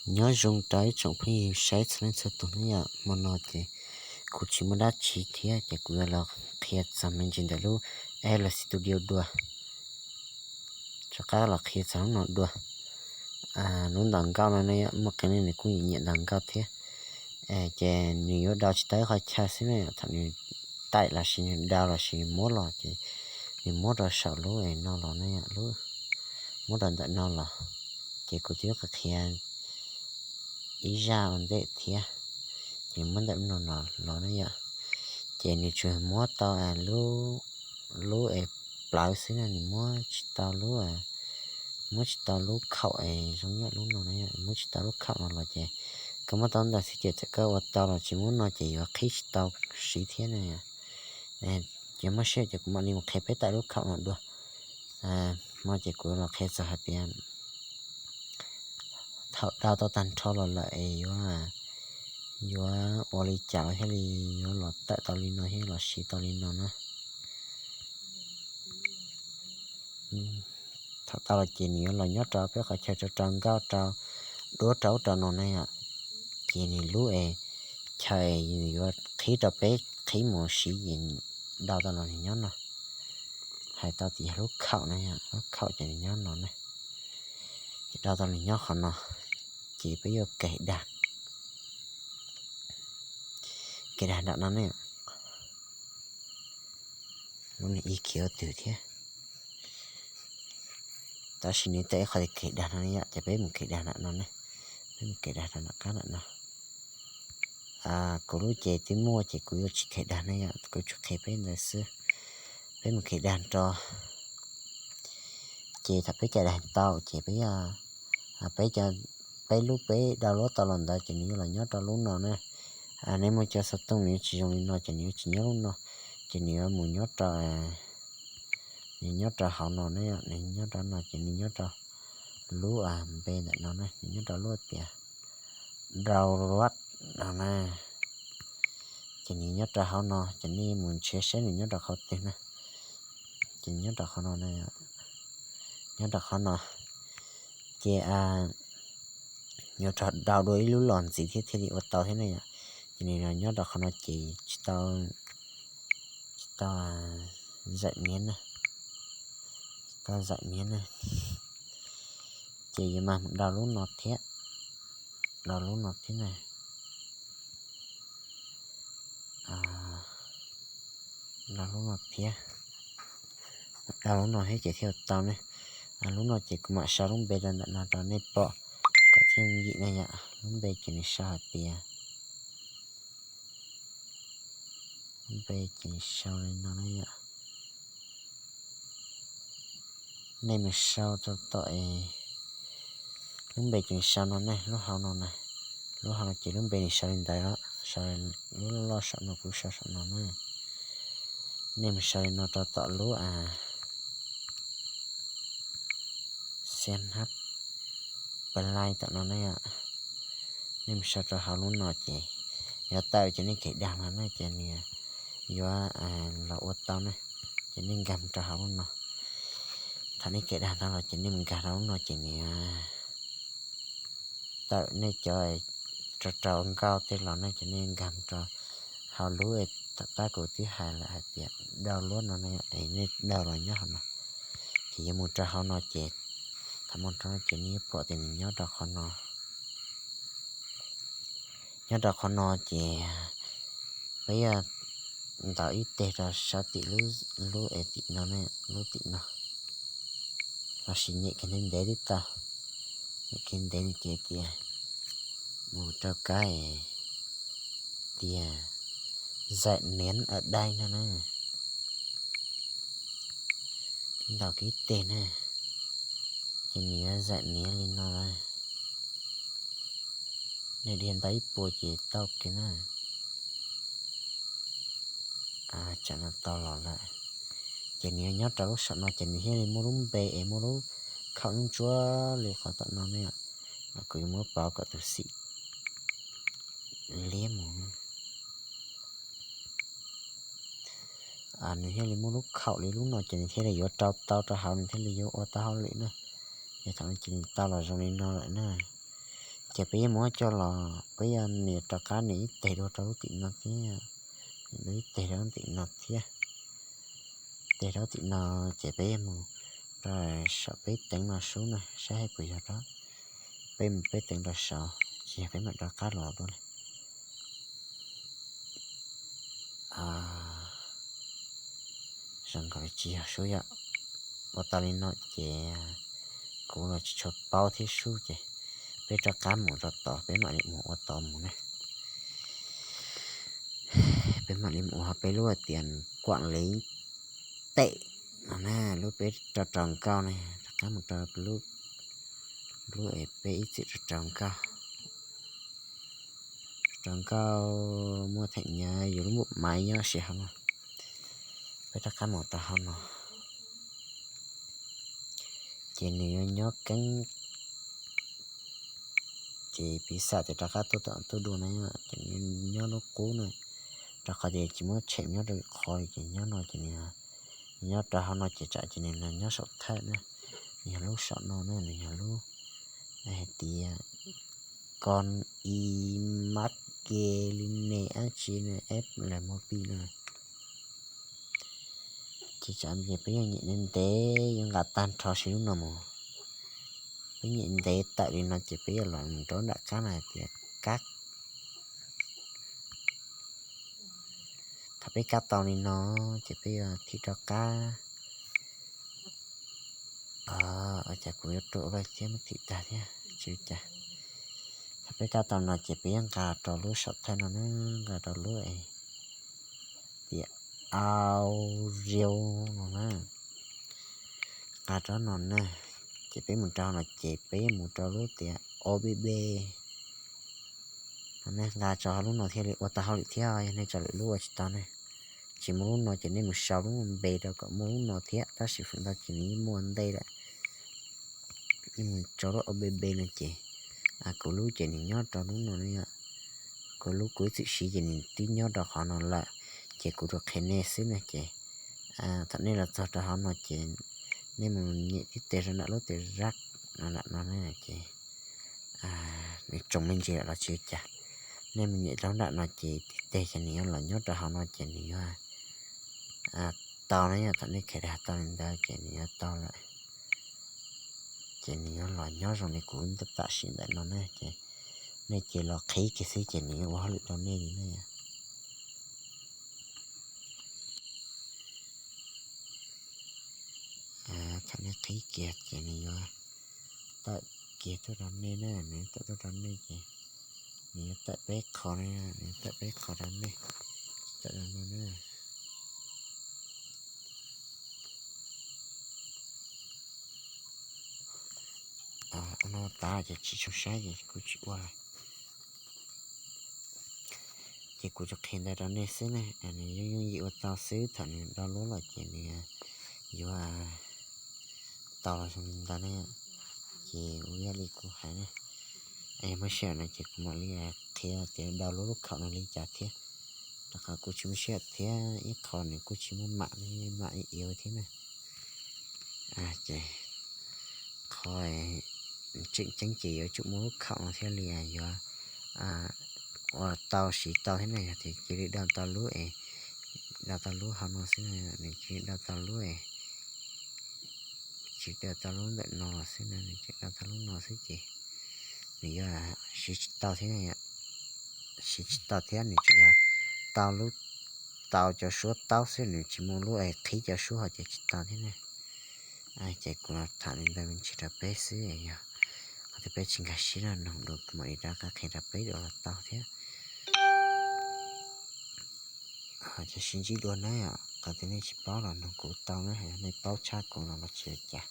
Nyob zoo rau ib tsoom phooj ywg saib txhua leej txhua tus nawb yom. Hmo no ces kuv tsis muaj dab tsi thiab ces kuv yuav los qhia txog me ntsis ntawm lub L C Studio dua. Rov qab los qhia txog lub no dua. Lub ntaus nkauj no ne yom, muaj qee leej nws kuj nyiam ntaus nkauj thiab. Ces nws yuav daus tsis tau ib qhov chaw xwb ne yom, thaum nws taim los sis nws daus los sis nws muab los ces nws muab rau saum lub no los ne yom, muab rau ntawm no los. Ces kuv twb qhia ib zaj ua ntej thiab, ces muab ntawm no los ne yom. Ces nws tsuas muab tau lub es plawv xwb na, nws muab tsis tau lub, muab tsis tau lub khaum es zoo nyob lub no na, muab tsis tau lub khaum no los ces koj muab tau ntawd xwb ces txawm koj ua tau los tsis muab no ces yuav qhib tsis tau siv thiab na. Ces muaj siab ces kuv mam li mus qhia peb tawm lub khaum no dua. Hmo ces kuv los qhia txog hais tias thaum daus tau tag nrho los lawm es yuav, yuav ua li cas thiaj li yuav los tawm tau li no thiab los siv tau li no na. Thaum tau los ces nws yuav los nyob rau peb qhov chaw rau rau nkauj rau duab rau ub rau no ne yom. Ces nws lub es chaw es nws yuav qhib rau peb qhib mus siv ces daus tau los nws nyob no. Hais tau tias yog lub khaum na, lub khaum ces nws nyob no ne. Ces daus tau nws nyob qhov no, ces peb yuav kem dag, kem dag nram no ne. Lub no ib khiv ua twg thiab, tab sis nws tawm ib qho tias kem dag no ne yom, ces peb mus kem dag nram no ne. Peb mus kem dag rau nram qab nram no. Kuv lub ces twb muaj ces kuv yuav tsis kem dag ne yom, kuv tsuas qhia peb ntawd xwb. Peb mus kem dag rau. Ces thaum peb kem dag tau ces peb, peb, peb lub peb daus lub tau los ntawd ces nws yuav los nyob rau lub no na. Nej muaj cov xov tooj nws yuav tsis zoo li no ces nws yuav tsis nyob lub no, ces nws yuav mus nyob rau, nws nyob rau hauv no ne, nws nyob rau no ces nws nyob rau lub npe ntawm no na, nws nyob rau lub tias download no na. Ces nws nyob rau hauv no ces nej mus nrhiav saib nws nyob rau qhov twg na. Ces nws nyob rau qhov no, nyob rau qhov no. Ces yuav rau dua ib lub los ntxiv thiab thiaj li ua tau thiab ne yom. Ces nws los nyob rau qhov no ces tsis tau, tsis tau zaim niav na, tsis tau zaim niav na. Ces yuav mas mus daus lub no thiab, daus lub no thiab na. Daus lub no thiab, daus lub no thiab ces thiaj tau ne. Lub no ces kuv mam sau lub npe rau ntawm no rau nej pom kom thiaj yim na yom. Lub npe ces nws sau hais tias, lub npe ces nws sau li no na yom. Nej mus sau rau tom es lub npe ces nws sau no ne, lub hauv no na, lub hauv no ces lub npe nws sau li ntawd, sau lub loj saum no kuv sau saum no na. Nej mus sau li no rau tom lub a, xiab hnab play tom no ne. Nej mus sau rau hauv lub no ces yuav tawm ces nej kem dag no ne ces nws yuav los ua tau ne. Ces nej nkag mus rau hauv lub no. Thaum nej kem dag tau los ces nej mus nkag rau lub no ces nws tawm nej cov rau rau nkauj tej los ne ces nej nkag mus rau hauv lub tom qab kuv twb hais lawm hais tias download no ne, es nej daus los nyob hauv no. Ces yuav mus rau hauv no ces, thaum mus rau no ces nej yuav pom tias nws nyob rau qhov no. Nyob rau qhov no ces peb yuav ntaus ib teg rau sab tim lub, lub es tim no ne, lub tim no los sis nyem kiag ntev ntev twb tau. Nyem kiag ntev no ces tias mus rau kab tias zaim niav a dai no na. Ntaus kiag ib teg na, ces nws yuav zaim niav li no lawm. Nej dhia ntau ib puas ces tau kiag na. Tsam no tau los lawm, ces nws yuav nyob rau lub saum no ces nws thiaj li muaj lub npe es muaj lub khaum ntsuab li qhov tom no ne. Los kuv yuav muab pauv kom tus xim liab mus. Nws thiaj li muaj lub khaum li lub no ces nws thiaj li yuav rau tau rau hauv nws thiaj li yuav ua tau hauj lwm na. Ces thaum no ces nws tau los zoo li no lawm na. Ces peb yuav mus coj los, peb yuav nias rov qab nias ib teg dua rau lub tim no thiab, nias ib teg rau lub tim no thiab, teg rau lub tim no, ces peb yuav mus rau saum peb teev no sub na, saib puas yog rau, peb mus peb teev rau saud, tsis yog peb mam rov qab los dua li. Zoo nkaus li tsis yog sub yom. Ua tau li no ces kuv los tsis tshua paub thiab sub ces peb rov qab mus rau tod, peb mam li mus ua tod mus na. Peb mam li mus ua peb lub hais tias kuam lev tem no na, lub peb rau rau nkauj na, rov qab mus rau lub, lub es peb ib txwm rau rau nkauj, rau nkauj muaj theem nyias yus lub mum maiv nyob si hauv no. Peb rov qab mus rau hauv no ces nws yuav nyob keeb, ces piv xam tias rov qab tuaj tom tuaj dua na, ces nws nyob lub qub na, rau qhov tias tsis muab tshem nyob rau qhov li ces nyob no ces nws nyob rau hauv no ces tsam ces nws nyob saum thawj na, nws yog lub saum no na, nws yog lub hais tias kon i mab ke li ne ab tsi ne eb lawm mo pi no. Ces tsam ces peb yuav nyem ntev ntev yuav nqa tag nrho si lub no mus. Peb nyem ntev tawm li no ces peb yuav los mus rau nram qab no hais tias kab. Thaum peb kab tau li no ces peb yuav thim rov qab. Ua cas kuv yuav rau ua thiab muab thim tag thiab tsis ua cas. Thaum peb kab tau no ces peb yuav nqa rau lub saum thawj no na, nqa rau lub es tias audio no na, nqa rau no na. Ces peb mus rau no ces peb mus rau lub tias O B B no, nej nqa rau hauv lub no thiaj li ua tau hauj lwm thiab. Yog nej rau lwm lub ua tsis tau ne, tsis muaj lub no ces nej mus sau lub npe rau kom muaj lub no thiab, tab sis feem ntau ces nws yeej muaj ntej lawm. Nej mus rau lub O B B no ces kuv lub ces nws nyob rau lub no ne, kuv lub kuv ib txwm siv ces nws twb nyob rau qhov no lawm. Ces kuv rau qhia nej xwb na ces thaum nej los txog rau hauv no ces nej mus nyem tib teg rau nram lub tias zab no na ces nws tsoom me ntsis lawm los tsis ua cas. Nej mus nyem rau nram no ces tib teg ces nws yuav los nyob rau hauv no ces nws yuav tau na, yog thaum nej khev dag tau li ntawd ces nws yuav tau lawm. Ces nws yuav los nyob zoo li kuv tam sim ntawm no na ces nej cia los qhib kiag xwb ces nws yuav ua hauj lwm rau nej li na. Thaum nej qhib kiag ces nws yuav tawm kiag tuaj rau nej na, nws tawm tuaj rau nej ces nws yuav tawm peb qho na, nws yuav tawm peb qho rau nej, tawm rau no na. No tas ces tsis tshua saib ces kuv tsis ua lawm. Ces kuv tsuas qhia ntawd rau nej xwb ne, nws yooj yooj yim ua tau xwb, thaum nws download los ces nws yuav tau los zoo li ntawd ne. Ces ua ib yam li kuv hais ne, muaj sij hawm no ces kuv mam li qhia tias download lub khaum no li cas thiab, rau qhov kuv tsis muaj sij hawm thiab ib qho nws kuj tsis muaj mam, mam ib thiab na. Ces qhov tseem ceeb ces yuav tsum muaj lub khaum no thiaj li yuav ua tau siv tau thiab na. Yog tias cia li download tau lub es, download tau lub hauv no xwb, nws cia li download tau lub es, tsis download tau lub ntawm no los xwb na, nws tsis download tau lub no xwb ces nws yuav siv tsis tau thiab, siv tsis tau thiab, nws tsuas yog tau lub, tau cov suab taub xwb, nws tsis muaj lub es qhib cov suab ho ces tsis tau thiab na. Ces kuv los tham li ntawd me ntsis rau peb xwb, yog qhov twg peb tsis nkag siab no nug dua kuv mam li rov qab qhia rau peb dua los tau thiab. Ces sib ntsib dua na, qhov twg nej tsis paub los nug kuv tau na, yog nej paub tshaj kuv no los tsis ua cas.